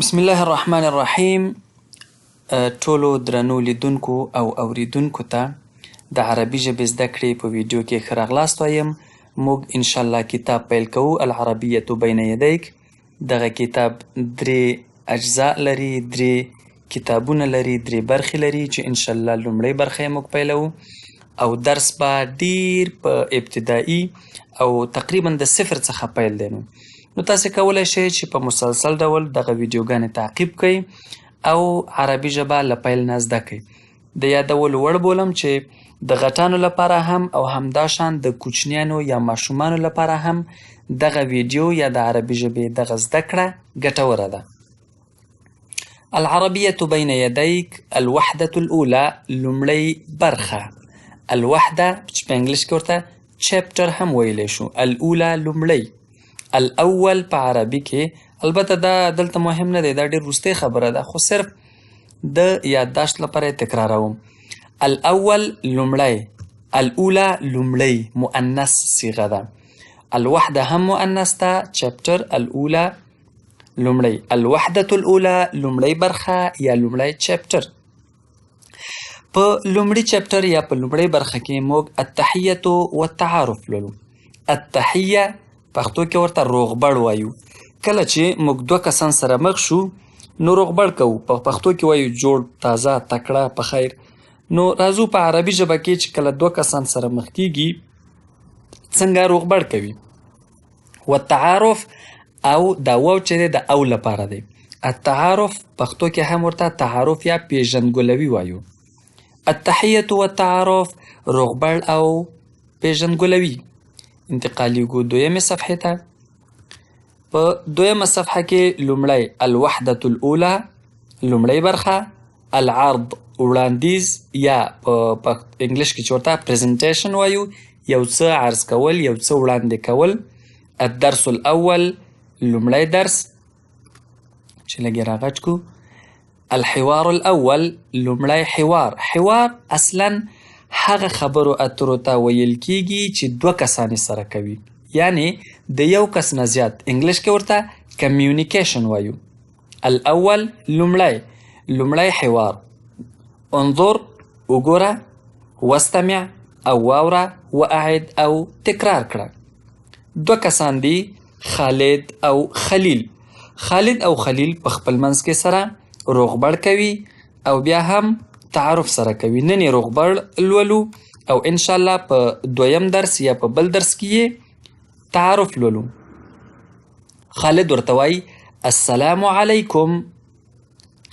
بسم الله الرحمن الرحیم. ټولو درنو لیدونکو او اوریدونکو ته د عربي ژبې زده کړې په ویډیو کې ښه راغلاست وایم. موږ انشاءالله کتاب پیل کوو، العربیة بین یدیک. دغه کتاب درې اجزاء لري، درې کتابونه لري، درې برخې لري چې انشاءالله لومړۍ برخه یې موږ پیلوو او درس به ډیر په ابتدایي او تقریبا د صفر څخه پیل دی. نو تاسو کولی شئ چې په مسلسل ډول دغه ویډیوګانې تعقیب کړئ او عربي ژبه له پیل نه زده کړئ. د یادولو وړ بولم چې د غټانو لپاره هم او همداشان د کوچنیانو یا ماشومانو لپاره هم دغه ویډیو یا د عربي ژبې دغه زده کړه ګټوره ده. العربية بين يديك، الوحدة الأولى، لومړۍ برخه. الوحدة چې په انګلیش کې ورته چپټر هم ویلی شو، الاولى لومړۍ، الاول په عربي کې. البته دا دلته مهم نه دی، دا ډېر وروستۍ خبره ده، خو صرف د یادداشت لپاره یې تکراروم. الاول لومړی، الاولى لومړۍ مؤنث صیغه ده، الوحده هم مؤنث ده، چپټر الاولى لومړۍ، الوحدة الاولى لومړۍ برخه یا لومړی چپټر. په لومړي چپټر یا په لومړۍ برخه کې موږ التحیة والتعارف لولو. التحیه پښتو کې ورته روغبړ وایو. کله چې موږ دوه کسان سره مخ شو نو روغبړ کوو، په پښتو کې وایو جوړ، تازه، تکړه، په خیر. نو راځو په عربي ژبه کې چې کله دوه کسان سره مخ کیږي څنګه روغبړ کوي. والتعارف، او دا واو چې دی د او لپاره دی. التعارف پښتو کې هم ورته تعارف یا پیژندګلوي وایو. التحیة والتعارف، روغبړ او پیژندګلوي. انتقالیږو دویمې صفحې ته. په دویمه صفحه کې لومړی الوحدة الاولى لومړۍ برخه، العرض وړاندیز یا په انګلیش کې چې ورته پریزنټیشن وایو، یو څه عرض کول، یو څه وړاندې کول. الدرس الاول لومړی درس چې لږ یې راغټ کړو. الحوار الاول لومړی حوار. حوار اصلا هغه خبرو اترو ته ویل کیږي چې دوه کسان یې سره کوي، یعنی د یو کس نه زیات. انګلیش کې ورته کمیونیکیشن وایو. الاول لومړی، لومړی حوار. انظر وګوره، واستمع او واوره، واعد او تکرار کړه. دوه کسان دي، خالد او خلیل. خالد او خلیل په خپل منځ کې سره روغبړ کوي او بیا هم تعارف سره کوي. نن یې روغبړ لولو او انشاءالله په دویم درس یا په بل درس کې یې تعارف لولو. خالد ورته وایي السلام علیکم،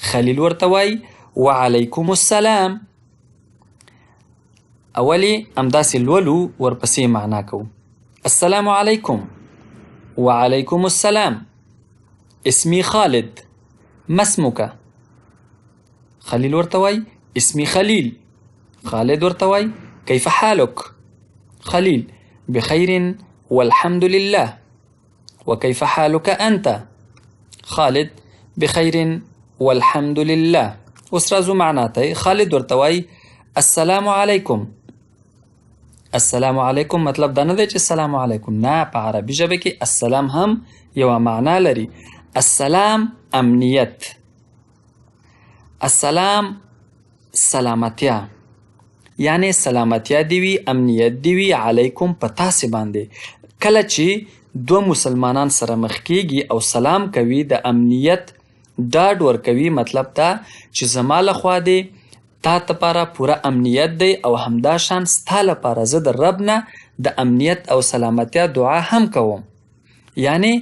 خلیل ورته وایي وعلیکم السلام. اول یې همداسې لولو، ورپسې معنا کوو. السلام علیکم، وعلیکم السلام، اسمي خالد، ما اسمك؟ خلیل ورته وایي اسمي خلیل. خالد ورته وایي كيف حالك؟ خلیل بخير والحمد لله، وكيف حالك أنت؟ خالد بخير والحمد لله. اوس راځو معنا ته. خالد ورته وایي السلام علیکم. السلام علیکم مطلب دا نه دی چې السلام علیکم، نه، په عربي ژبه کې السلام هم یوه معنا لري. السلام امنیت، السلام سلامتیا، یعنی سلامتیا دی وي، امنیت دی وي، علیکم په تاسې باندې. کله چې دوه مسلمانان سره مخ کیږي او سلام کوي، د امنیت ډاډ ورکوي، مطلب دا چې زما لخوا دی تا لپاره پوره امنیت دی او همداشان ستا لپاره زه د رب نه د امنیت او سلامتیا دعا هم کوم. یعنی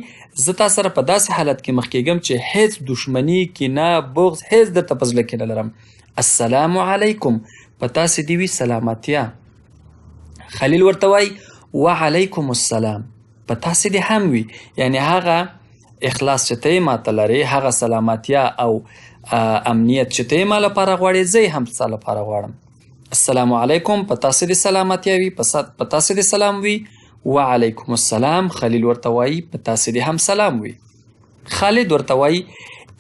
زه تا سره په داسې حالت کې مخ کېږم چې هیڅ دښمني، کینه، بغض هیڅ درته په زړه کې نه لرم. السلام علیکم، په تاسې دې وي سلامتیا. خلیل ورته وایي وعلیکم السلام، په تاسې دې هم وي. یعنی هغه اخلاص چې ته یې ماته لرې، هغه سلامتیا او امنیت چې ته یې ما لپاره غواړې، زه یې هم ستا لپاره غواړم. السلام علیکم، په تاسې دې سلامتیا وي، په تاسې دې سلام وي. وعلیکم السلام، خلیل ورته وایي په تاسې دې هم سلام وي. خالد ورته وایي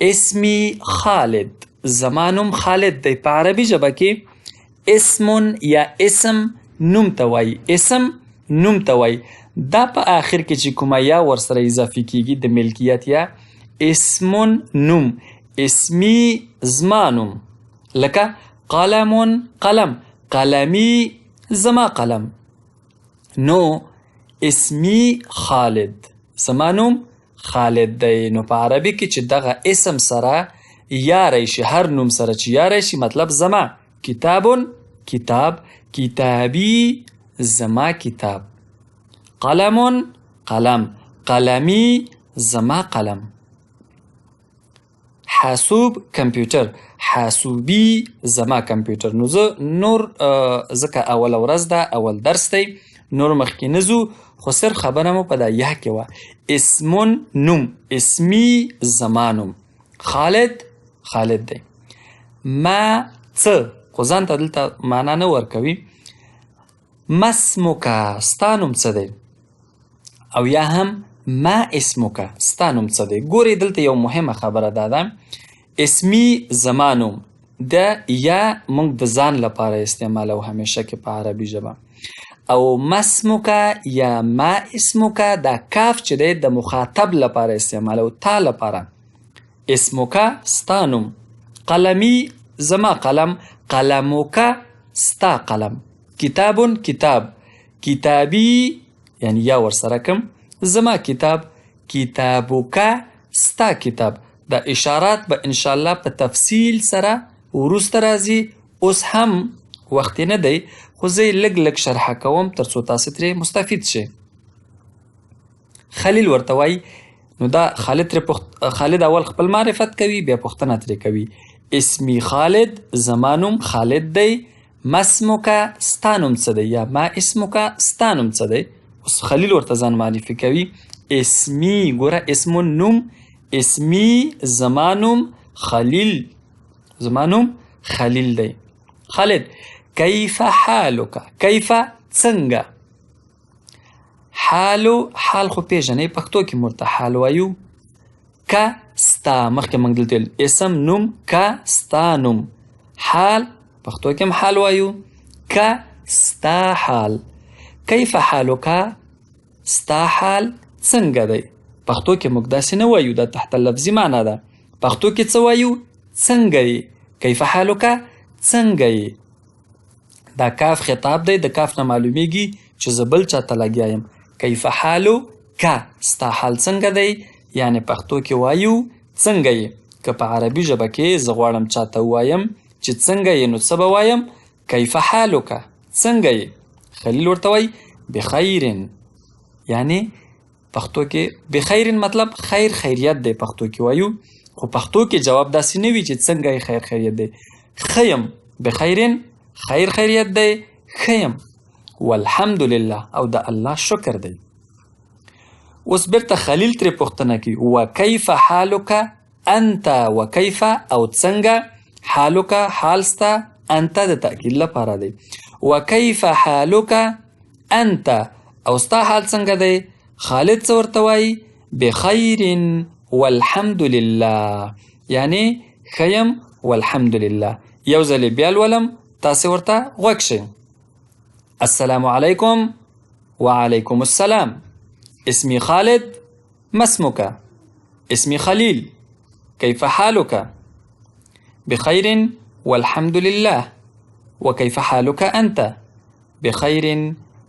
اسمي خالد، زما نوم خالد دی. په عربي ژبه کې اسم یا اسم نوم ته وایي، اسم نوم ته وایي. دا په آخر کې چې کومه یا ورسره اضافي کیږي د ملکیت یا اسم نوم، اسمي زما نوم، لکه قلم قلم، قلمي زما قلم. نو اسمي خالد، زما نوم خالد دی. نو په عربي کې چې دغه اسم سره یا راشي، هر نوم سره چې یا راشي، مطلب زما. کتاب کتاب، کتابي زما کتاب، قلم قلم، قلمي زما قلم، حاسوب کمپیوټر، حاسوبي زما کمپیوټر. نو زه نور ځکه اوله ورځ ده، اول درس دی، نور مخکې نه ځو، خو صرف خبره مو په دا یا کې وه. اسمون نوم، اسمي زما نوم، خالد خالد دی. ما څه، خو ځان ته دلته معنا نه ورکوي. ما اسمک، ستا نوم څه دی؟ او یا هم ما اسمک، ستا نوم څه دی؟ ګورئ دلته یو مهمه خبره دا ده، اسمي زما نوم د یا موږ د ځان لپاره استعمالو همیشه کې په عربي ژبه، او ما اسمک یا ما اسمک دا کاف چې دی د مخاطب لپاره استعمالو، تا لپاره. اسمک ستا نوم، قلمي زما قلم، قلمک ستا قلم، کتاب کتاب، کتابي یعنی یا ورسره کم زما کتاب، کتابک ستا کتاب. دا اشارات به انشاءالله په تفصیل سره وروسته راځي، اوس هم وخت نه دی، خو زه یې لږ لږ شرح کوم تر څو تاسې ترې مستفید شئ. خلیل ورته وایي، نو دا خالد ترې خالد اول خپل معرفت کوي، بیا پوښتنه ترې کوي. اسمي خالد، زما نوم خالد دی. ما اسمک، ستا نوم څه دی؟ یا ما اسمک، ستا نوم څه دی؟ اوس خلیل ورته ځان معرفي کوي. اسمي، ګوره اسم نوم، اسمي زما نوم خلیل، زما نوم خلیل دی. خالد، کیف حالک، کیف څنګه، حالو حال خو پیژنئ، پښتو کې مو ورته حال وایو. که ستا، مخکې موږ دلته ویل اسم نوم، که ستا نوم، حال پښتو کې هم حال وایو، که ستا حال، کیف حالک، ستا حال څنګه دی؟ پښتو کې موږ داسې نه وایو، دا تحت لفظي معنا ده. پښتو کې څه وایو؟ څنګه یې، کیف حالک، څنګه یې. دا کاف خطاب دی، د کاف نه معلومیږي چې زه بل چاته لګیا یم. کیف حالک، ستا حال څنګه دی؟ یعنی پښتو کې وایو څنګه یې. که په عربي ژبه کې زه غواړم چاته ووایم چې څنګه یې، نو څه به وایم؟ کیف حالک، څنګه یې. خلیل ورته وایي بخیر، یعنی پښتو کې بخیر مطلب خیر خیریت دی، پښتو کې وایو، خو پښتو کې جواب داسې نه وي چې څنګه یې خیر خیریت دی. ښه یم، بخیر خیر خیریت دی، ښه یم، والحمد لله، او د الله شکر دی. اوس بیرته خلیل ترې پوښتنه کوي، وکیف حالک انت، وکیف او څنګه، حالک حال ستا، انت د تأکید لپاره دی، وکیف حالک انت، او ستا حال څنګه دی؟ خالد څه ورته وایي؟ بخیر والحمد لله، یعنی ښه یم والحمد لله. یو ځل یې بیا لولم، تاسې ورته غوږ شئ. السلام علیکم. وعلیکم السلام. اسمي خالد، ما اسمك؟ اسمي خليل، كيف حالك؟ بخير والحمد لله. وكيف حالك أنت؟ بخير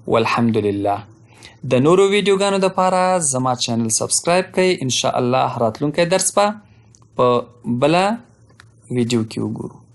والحمد لله. د نورو ویډیوګانو دپاره زما channel subscribe کړئ. ان شاء الله راتلونکی درس به په بله ویډیو کې وګورو.